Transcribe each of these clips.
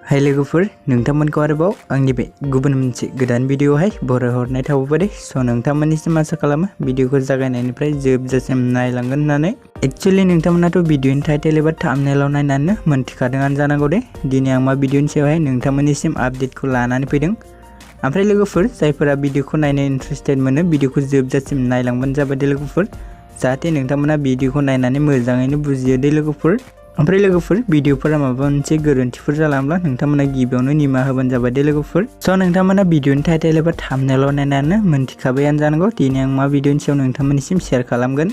हाय लोगोफोर नोंथांमोनखौ आरोबाव आंनि बे गुबुन मोनसे गोदान भिडिअआवहाय बरायहरनाय थाबाय स' नोंथांमोननिसिम आसा खालामो भिडिअखौ जागायनायनिफ्राय जोबजासिम नायलांगोन होननानै एक्चुअली नोंथांमोनाथ' भिडिअनि टाइटेल एबा थाम्बनेलाव नायनानै मोनथिखादोंआनो जानांगौ दे दिनै आं मा भिडिअनि सायावहाय नोंथांमोननिसिम आपडेटखौ लानानै फैदों ओमफ्राय लोगोफोर जायफोरा भिडिअखौ नायनो इन्टारेस्टेड मोनो भिडिअखौ जोबजासिम नायलांबानो जाबाय दे लोगोफोर जाहाथे नोंथांमोना भिडिअखौ नायनानै मोजाङैनो बुजियो दे लोगोफोर ओमफ्राय लोगोफोर भिडिअफोरा माबा मोनसे गोरोन्थिफोर जालांब्ला नोंथांमोना गिबियावनो निमाहा होबानो जाबाय दे लोगोफोर स' नोंथांमोना भिडिअनि टाइटेल एबा थाम्बनेलाव नायनानै मोनथिखाबायानो जानांगौ दिनै आं मा भिडिअनि सायाव नोंथांमोननिसिम शेयार खालामगोन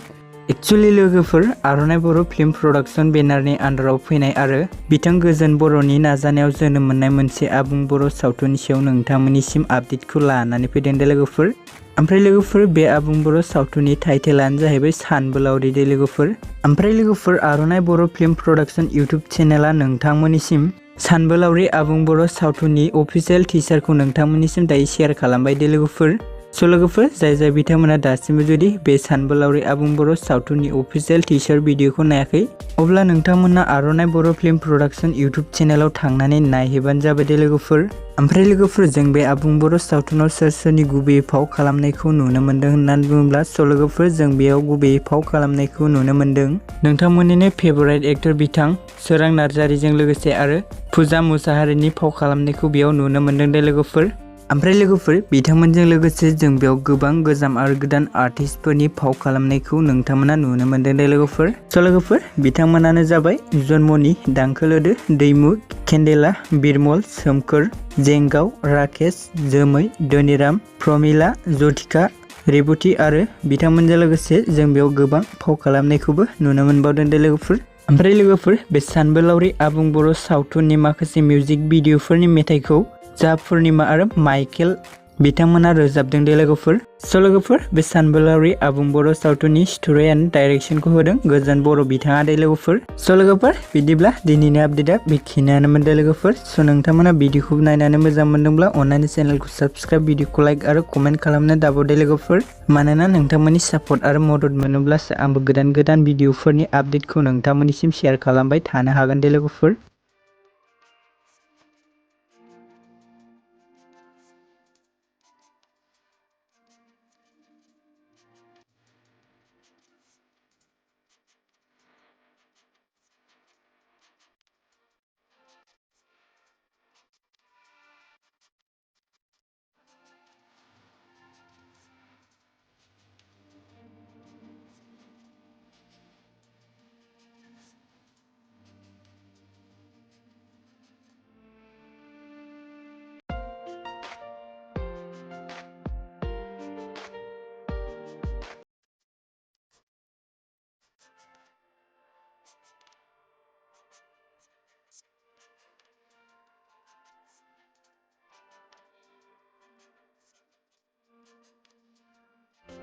एक्चुअली लोगोफोर आर'नाइ बर' फिल्म प्रडाक्शन बेनारनि आन्डाराव फैनाय आरो बिथां गोजोन बर'नि नाजानायाव जोनोम मोननाय मोनसे आबुं बर' सावथुननि सायाव नोंथांमोननिसिम आपडेटखौ लानानै फैदों दे लोगोफोर ओमफ्राय लोगोफोर बे आबुं बर' सावथुननि टाइटेलानो जाहैबाय सानबोलावरि दे लोगोफोर ओमफ्राय लोगोफोर आर'नाइ बर' फिल्म प्रडाक्शन इउटुब चेनेला नोंथांमोननिसिम सानबोलावरि आबुं बर' सावथुननि अफिसियेल टिजारखौ नोंथांमोननिसिम दायो शेयार खालामबाय दे लोगोफोर स' लोगोफोर जाय बिथांमोना दासिमबो जुदि बे सानबोलावरि आबुं बर' सावथुननि अफिसियेल टिजार भिडिअखौ नायाखै अब्ला नोंथांमोना आर'नाइ बर' फिल्म प्रडाक्शन इउटुब चेनेलाव थांनानै नायहैबानो जाबाय दे लोगोफोर ओमफ्राय लोगोफोर जों बे आबुं बर' सावथुनाव सोर सोरनि गुबैयै फाव खालामनायखौ नुनो मोन्दों होननानै बुङोब्ला स' लोगोफोर जों बेयाव गुबैयै फाव खालामनायखौ नुनो मोन्दों नोंथांमोननिनो फेभराइट एक्टर बिथां सोरां नार्जारिजों लोगोसे आरो फुजा मुसाहारिनि फाव खालामनायखौ बेयाव नुनो मोन्दों दे लोगोफोर ओमफ्राय लोगोफोर बिथांमोनजों लोगोसे जों बेयाव गोबां गोजाम आरो गोदान आर्टिस्टफोरनि फाव खालामनायखौ नोंथांमोना नुनो मोन्दों दे लोगोफोर स' लोगोफोर बिथांमोनानो जाबाय जन्मनि दांखोलोदो दैमु केन्देला बिरमल सोमखोर जेंगाव राकेश जोमै धनिराम प्रमिला जथिका रेबती आरो बिथांमोनजों लोगोसे जों बेयाव गोबां फाव खालामनायखौबो नुनो मोनबावदों दे लोगोफोर ओमफ्राय लोगोफोर बे सानबोलावरि आबुं बर' सावथुननि माखासे मिउजिक भिडिअफोरनि मेथाइखौ जा पुर्णिमा आरो माइकेल बिथांमोना रोजाबदों दे लोगोफोर स' लोगोफोर बे सानबोलावरि आबुं बर' सावथुननि स्ट'रि एन्ड डाइरेक्सनखौ होदों गोजोन बर' बिथाङा दे लोगोफोर स' लोगोफोर बिदिब्ला दिनैनि आपडेटआ बेखिनियानोमोन दे लोगोफोर स' नोंथांमोना भिडिअखौ नायनानै मोजां मोनदोंब्ला अन्नानै चेनेलखौ साबस्क्राइब भिडिअखौ लाइक आरो कमेन्ट खालामनो दाबाव दे लोगोफोर मानोना नोंथांमोननि सापर्ट आरो मदद मोनोब्लासो आंबो गोदान भिडिअफोरनि आपडेटखौ नोंथांमोननिसिम शेयार खालामबाय थानो हागोन दे लोगोफोर